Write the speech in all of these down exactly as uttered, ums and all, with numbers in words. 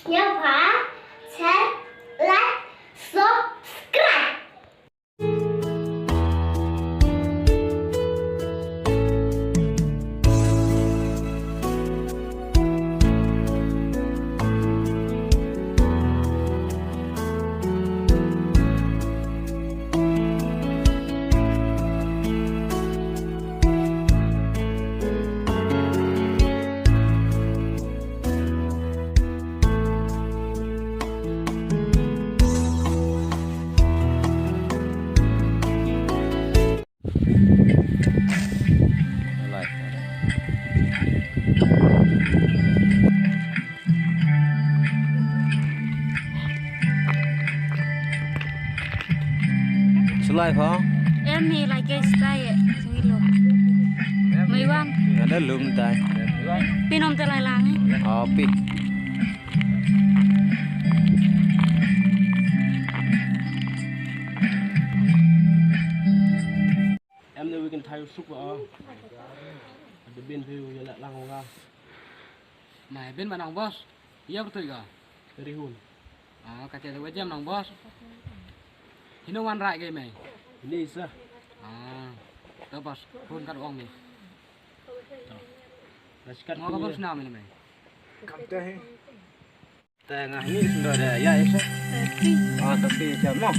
Sñiawbha, share, like, subscribe. Sulai pho? Em ni lai ke stai e, sui lo. Mai wan. Ada lum tai. Pinom te lai lang. Oh, pi. Em ne weekend thai suk ba. Ada bin phi ya la lang wa. Mai bin ba nang boss. Iya betul ka? Rihun. Ah, kata tu wajem nang boss. Hino wan rai ke mai. Ini sa. Ah, tu boss. Phone kat ong ni. Raskat. Mau ka boss na mai mai. Kam te he. Tengah ni sudah ada ya, Isa. Tapi. Ah, tapi siapa?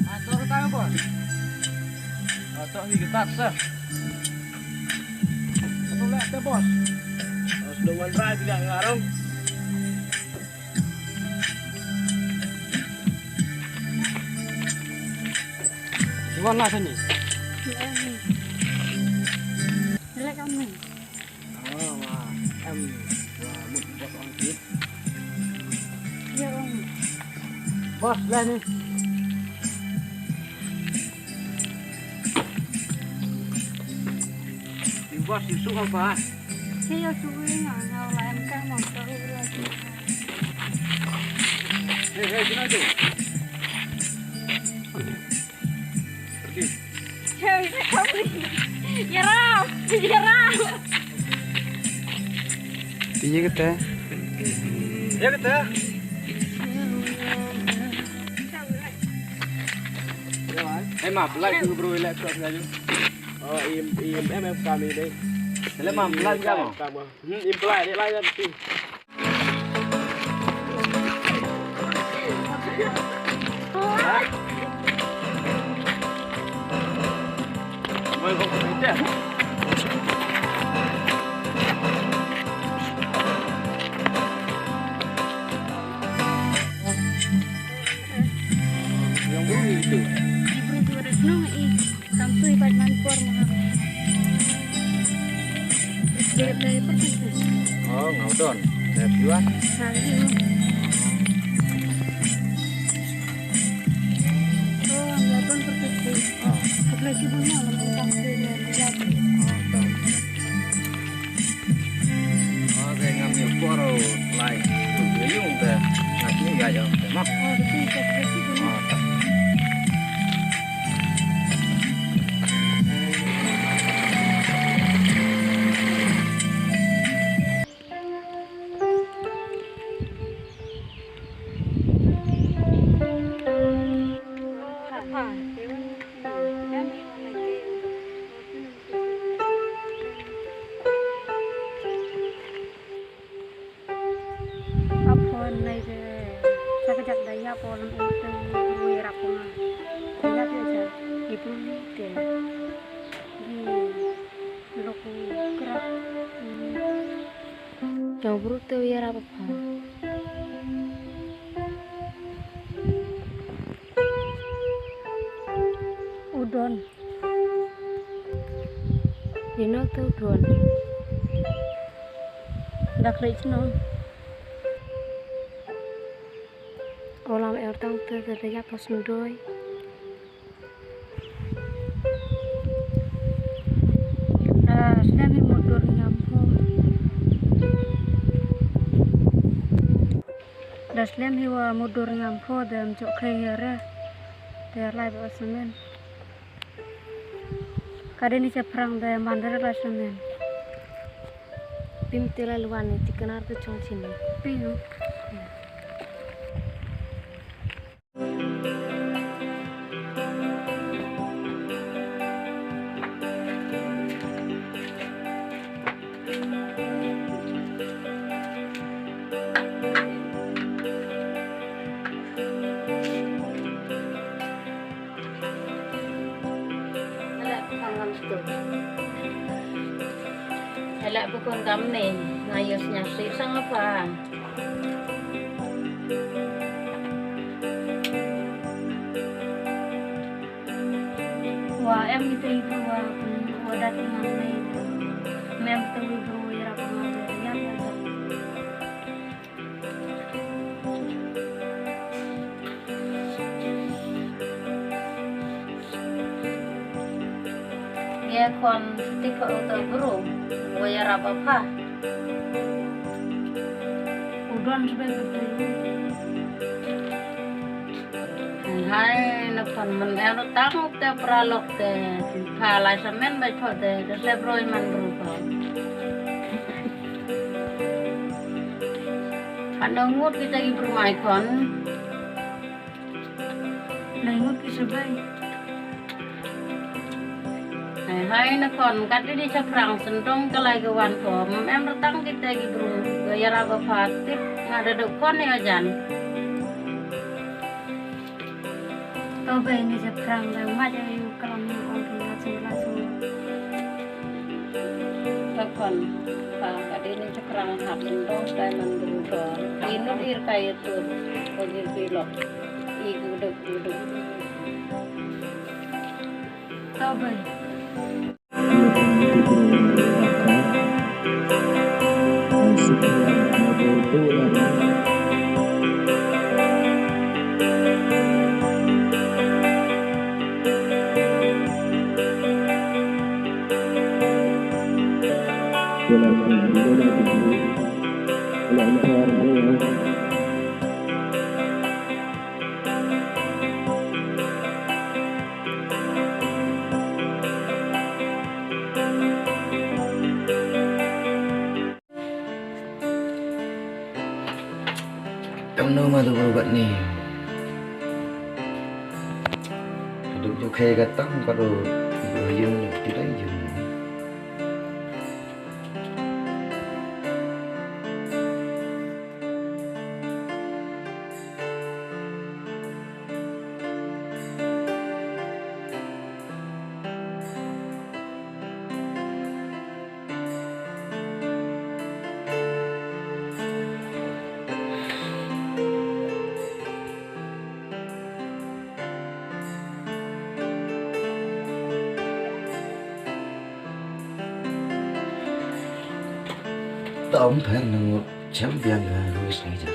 Atur tayo, boss. Atur ni kita sa. Atur lah, te, boss. Sudah wan rai tidak ngarang. Iwan lah sini. Relax kami. Oh, wah. Em, wah, mut bos ong kit. Ya, ong. Bos, lah ni. Ni bos, ni suk apa? Saya suk ni, nggak, nggak, lah, em, kan, mau tahu lagi. Eh, eh, sini tu. Pergi. Yarap! Yarap! Iya kata. Iya kata. Eh, ma, pelai tu bro, elak tu lagi. Oh, im, im, em, em, kami deh. Elak ma, pelai tu kamu. Kamu. Hmm, im pelai, dia lain tu. Yang bro itu. Yang bro itu ada senang, eh. Samsui pat man por mo ha. Dia play per tu. Oh, ngau don. Dia piwa. Hari ni. Oh, ngau don per tu. Oh. Play si bun mo, ngau don per tu. Oh, don. Okay, ngam yu por lai. Tu yung te. Ngai yung ya yo. Te mo. Oh, betul, betul, betul. Oh, ta. Aphone nai de, sa ka jak da ya po lam em tang bru yarap ko nga. Ya pe ja, i bru ni te. Di lok u kra. Jong bru te yarap apha. U don. Ino tu don. Dak rei chno. Olam er tang tu tu ya pas ndoi. Ah, slem hi mudur ngam pho. Da slem hi wa mudur ngam pho, da mjok khai hi re. Te lai ba semen. Ka dei ni chaphrang de mandar la samen. Pim te la luan ni tiknar ke chong chini. Pim. Hala bukon kam ni, ngayos nya si sang apa. Wa em itu itu wa, wa dat ngan ni. Mem tu ibu ya apa ngan ya ya. Ye khon ti pha uta bru, wa ya rap apha. U don sbe betul. Hai, na khon man em tang te pra lok te, pha lai samen bai pho te, te se broi man bru ko. Ano ngut kita ki bru mai khon. Lai ngut ki sabai. Hai, hai na khon, kat di chaphrang sentong ka lai ka wan ko. Em rtang kita ki bru, ka ya rap apha tip, nga da dok khon ya jan. To bai ni chaphrang da ma ja yu kalam ni ong ki la chu la chu. Ta khon, pa ka dei ni chaphrang hap lum dong tai man gru to. Inut ir kai tur, ko jil pi lok. I guduk guduk. Ta bai. Kamno ma tu bru kat ni. Duk ju khe ka tang ka do. Yung ti dai yung. Tom pher nang champion ga Luis Leja.